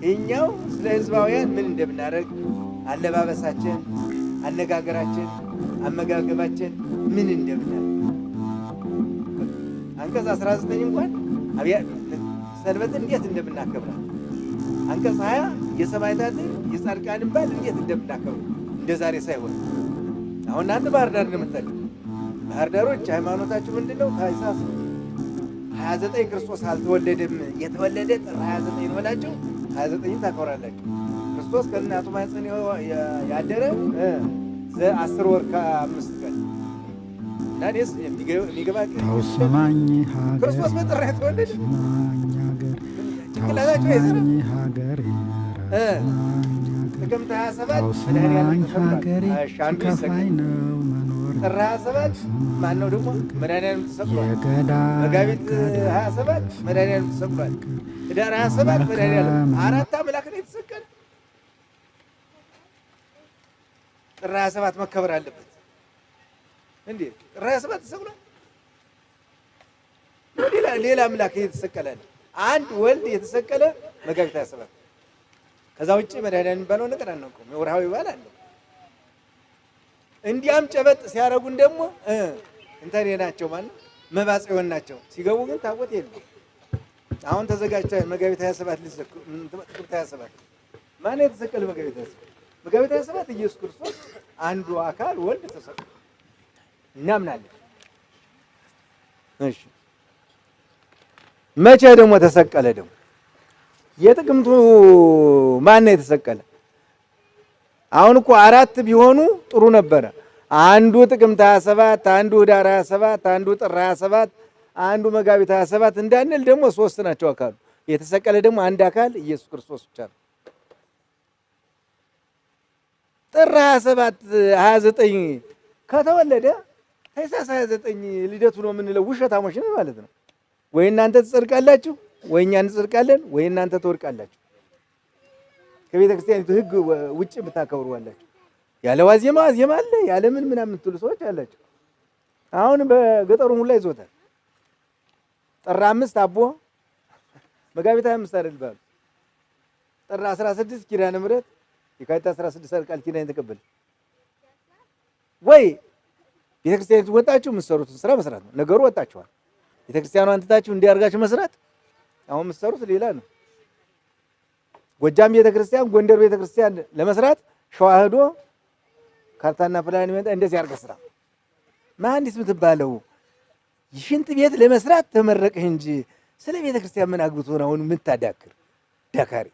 እኛው ስለ ህዝባውያን ምን እንደምናደርግ አለባበሳችን፣ አነጋገራችን፣ አመጋገባችን ምን እንደምናደርግ አንቀጽ 19 እንኳን ሰንበትን እንዴት እንደምናከብራት፣ አንቀጽ 20 የሰማዕታትን የጻድቃንን በዓል እንዴት እንደምናከብር እንደ ዛሬ ሳይሆን አሁን እናንተ ባህር ዳር ነው የምታውቁት። ባህር ዳሮች ሃይማኖታችሁ ምንድን ነው? ታኅሳስ 29 ክርስቶስ አልተወለደም፣ የተወለደ ጥር 29 ነው ብላችሁ 29 ታከብራላችሁ። ክርስቶስ ከእናቱ ማኅፀን ያደረ 10 ወር ከ5 ቀን እና እኔስ የሚገባ ተው ስማኝ ሀገሬ ክርስቶስ በጥር የተወለደ ስማኝ ሀገሬ ተው ጭንቅላታችሁ አይሰራም። ስማኝ ሀገሬ ኧረ ስማኝ ሀገሬ ጥቅምት 27 ተው መድኃኔዓለም ስማኝ ተሰቅሏል። ሀገሬ እሺ፣ አንዱ ሲከፋኝ ይሰቀል። ነው መኖር ጥር 27 ማነው ደግሞ መድኃኔዓለም ተሰቅሏል። የገዳም መጋቢት ገዳም 27 መድኃኔዓለም ተሰቅሏል። ህዳር 27 መድኃኔዓለም አራት አምላክ ነው የተሰቀለ። ጥር 27 መከበር አለበት እንዴ? ጥር 27 ተሰቅሏል። ሌላ ሌላ አምላክ የተሰቀለ አለ። አንድ ወልድ የተሰቀለ መጋቢት 27። ከዛ ውጭ መድኃኔዓለም የሚባለው ነገር አናውቀውም። የወርሃዊ በዓል አለው። እንዲያም ጨበጥ ሲያደርጉን ደግሞ እንተኔ ናቸው ማለት መባጽዮን ናቸው። ሲገቡ ግን ታቦት የለም። አሁን ተዘጋጅተዋል። መጋቢት 27 ሊዘክ ጥቅምት 27 ማነው የተሰቀለ? መጋቢት 27 መጋቢት 27 ኢየሱስ ክርስቶስ አንዱ አካል ወልድ ተሰቅሎ እናምናለን። እሺ መቼ ደግሞ ተሰቀለ? ደግሞ የጥቅምቱ ማነው የተሰቀለ? አሁን እኮ አራት ቢሆኑ ጥሩ ነበረ። አንዱ ጥቅምት 27፣ አንዱ ህዳር 27፣ አንዱ ጥር 27፣ አንዱ መጋቢት 27 እንዳንል ደግሞ ሶስት ናቸው አካሉ። የተሰቀለ ደግሞ አንድ አካል ኢየሱስ ክርስቶስ ብቻ ነው። ጥር 27 29 ከተወለደ ታኅሳስ 29 ልደቱ ነው የምንለው ውሸታሞች ነን ማለት ነው። ወይ እናንተ ትጸድቃላችሁ፣ ወይ እኛ እንጸድቃለን፣ ወይ እናንተ ትወድቃላችሁ። ከቤተ ክርስቲያኒቱ ሕግ ውጭ የምታከብሩ አላችሁ። ያለ ዋዜማ ዋዜማ አለ ያለ ምን ምናምን የምትሉ ሰዎች አላችሁ። አሁን በገጠሩ ሁላ ይዞታል። ጥር 5 አቦ መጋቢት 25 አይደል ባሉ ጥር 16 ኪዳነ ምሕረት የካቲት 16 ቃል ኪዳን የተቀበለ ወይ ቤተ ክርስቲያኒቱ ወጣችሁ የምትሰሩትን ስራ መስራት ነው ነገሩ። ወጣችኋል። ቤተ ክርስቲያኗን ትታችሁ እንዲያርጋችሁ መስራት አሁን የምትሰሩት ሌላ ነው። ጎጃም ቤተ ክርስቲያን፣ ጎንደር ቤተ ክርስቲያን ለመስራት ሸዋ ሄዶ ካርታና ፕላን ይመጣ እንደዚህ አድርገህ ስራ። መሐንዲስ የምትባለው ሽንት ቤት ለመስራት ተመረቅህ እንጂ ስለ ቤተ ክርስቲያን ምን አግብቶ ነው አሁን የምታዳክር ዳካሪ?